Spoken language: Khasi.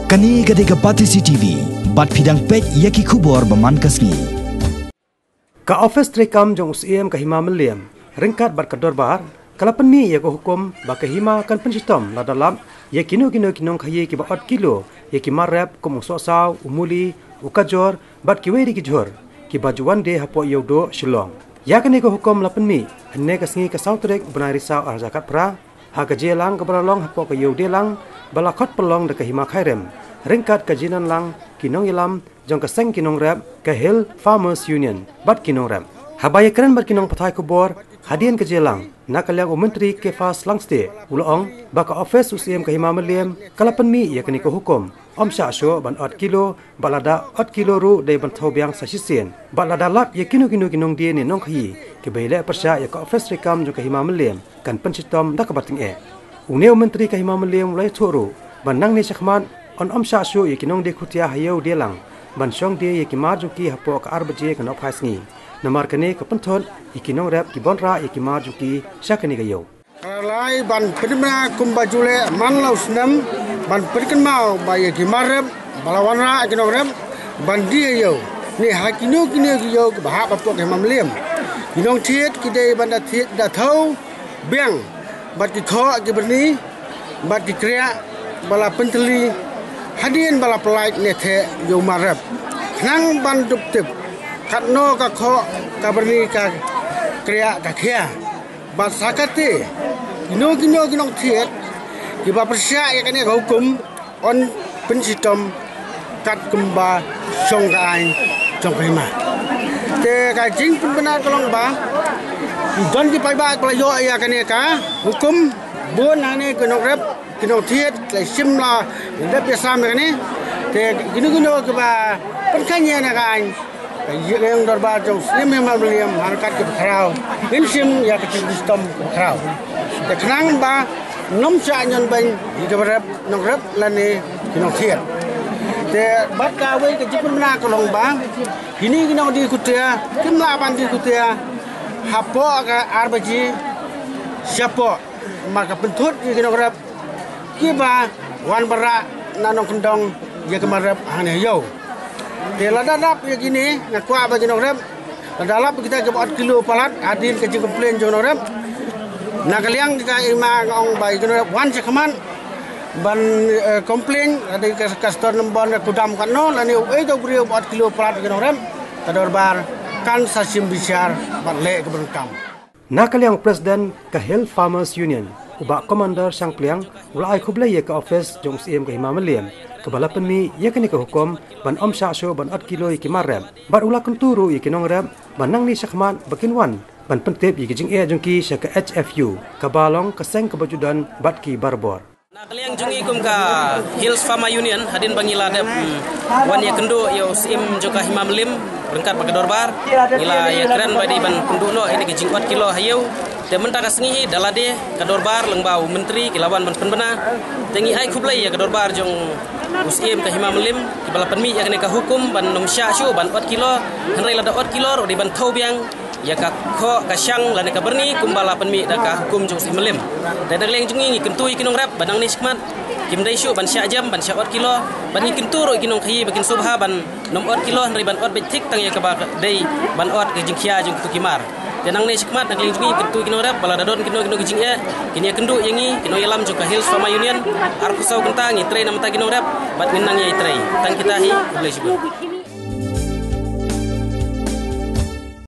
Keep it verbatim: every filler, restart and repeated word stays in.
Kane ka dei ka Batesi T V, bad phi dang peit ïa ki khubor ba man ka sngi. Ka office treikam jong u Syiem ka Hima Mylliem, ryngkat bad ka dorbar, ka la pynmih ïa ka hukum ba ka hima kan pynshitom lada lap ïa kino kino ki nongkhaïi kiba ot kilo ïa ki mar rep kum u sohsaw, u muli, u kajor, bad kiwei de ki jhur kiba ju wan die hapoh Ïewduh Shillong. Ïa kane ka hukum la pynmih hynne ka sngi ka saw tarik u bnai Risaw ar hajar khatphra, ha ka jingïalang kaba la long hapoh ka Ïew Dielang ba la khot pynlong da ka Hima Khyrim, ryngkat ka jingdon lang ki nongïalam jong ka seng ki nongrep ka Hill Farmers Union bad ki nongrep. Haba ïakren bad ki nongpathai khubor hadien ka jingïalang, na ka liang u Myntri Kefas Langstieh u la ong ba ka office u Syiem ka Hima Mylliem ka la pynmih ïa kane ka hukum, ym shah shuh ban ot kilo, bad lada ot kilo ruh dei ban thew biang sa shisien, bad lada lap ïa kino kino ki nongdie ne nongkhaïi kiba ïaleh pyrshah ïa ka office treikam jong ka Hima Mylliem, kan pynshitom da kaba tyngeh. Une u Myntri ka Hima Mylliem u la ïathuh ruh ba nangne shakhmat yn ym shah shuh ïa ki nongdie khutia ha Ïew Dielang ban shong die ïa ki mar jong ki hapoh ka ar baje ka nohphai sngi, namar kane ka pynthut ïa ki nongrep kiba wanrah ïa ki mar jong ki sha kane ka ïew. Ka la rai ban pynbna kumba ju leh man la u snem, ban pynkynmaw ba ïa ki mar rep ba la wanrah ïa ki nongrep ban die ha ïew, ne ha kino kino ki ïew kiba hap hapoh ka Hima Mylliem. Ki nongthied ki dei ban da thied, da thew biang bad ki khoh ki byrni bad ki kriah ba la pyntylli hadien ba la pyllait ne theh ïa u mar rep, khnang ban dup tip katno ka khoh, ka byrni, ka kriah, ka khia. Bad sa kata, kino kino ki nongthied kiba pyrshah ïa kane ka hukum yn pynshitom kat kumba shong ka aiñ jong ka hima. Te ka jingpynbna ka long ba don ki paidbah kiba la ïoh ïa kane ka hukum, bun hangne ki nongrep, ki nongthied, ki la shim, la dep ïasam ïa kane. Te kino kino kiba pynkheiñ ïa kane ka aiñ, ka ïing dorbar jong u Syiem Hima Mylliem ha ryngkat kiba khraw, ngin shim ïa ka jingshitom kiba khraw. Te khnang ba ym shah ñion beiñ ïa kiba rep, nongrep lane ki nongthied. Te bad kawei ka jingpynbna ka long ba kine ki nongdie khutia kim lah ban die khutia hapoh ka ar baje shapoh, namar ka pynthut ïa ki nongrep kiba wan byrngia na nongkyndong ïa ki mar rep hangne ha ïew. Te lada lap ïa kine, nga kwah ba ki nongrep, lada lap kita kiba ot kilo palat, hadien ka jingcomplain jong ki nongrep, na ka liang ka hima nga ong ba ki nongrep wan shakhmat ban, eh, complain, hadien ka, ka store number ne ka dam katno, lane uei u briew ba ot kilo palat ïa ki nongrep, ka dorbar kan sa shim bishar bad leh kaba donkam. Na ka liang u President ka Hill Farmers Union, u Bah Commander Shangpliang, u la ai khublei ïa ka office jong u Syiem ka Hima Mylliem kaba la pynmih ïa kane ka hukum ban ym shah shuh ban ot kilo ïa ki mar rep. Bad u la kyntu ruh ïa ki nongrep ba nangne shakhmat ba kin wan ban pyntip ïa ki jingeh jong ki sha ka H F U, kaba long ka seng kaba ju don bad ki barabor. Na ka liang jong ngi kum ka Hills Farmer Union, hadien ba ngi la dep, mm, wan ïakynduh ïa u Syiem jong ka Hima Mylliem ryngkat bad ka dorbar, ngi la ïakren ba dei ban kynduh noh ïa kane ka jingot kilo ha ïew. Te mynta ka sngi hi da lade ka dorbar lyngba u Myntri ki la wan ban pynbna. Te ngi ai khublei ïa ka dorbar jong u Syiem ka Hima Mylliem kiba la pynmih ïa kane ka hukum ban ym shah shuh ban ot kilo, hynrei lada ot kilo ruh dei ban thew biang ïa ka khoh, ka shang lane ka byrni kumba la pynmih da ka hukum jong u Syiem Mylliem. Te na ka liang jong ngi, ngi kyntu ïa ki nongrep ba nangne shakhmat kim dei shuh ban shah jem, ban shah ot kilo, bad ngi kyntu ruh ïa ki nongkhaïi ba kin sngewbha ban ym ot kilo, hynrei ban ot beit thik tang ïa kaba dei ban ot ka jingkhia jong kito ki mar. Te nangne shakhmat na ka liang jong ngi, ngi kyntu ïa ki nongrep ba lada don kino kino ki jingeh, kin ïakynduh ïa ngi ki nongïalam jong ka Hills Farmer Union. Arphew saw kynta ngi trei na ka bynta ki nongrep bad ngin nang ïai trei. Tang kita hi, khublei shibun.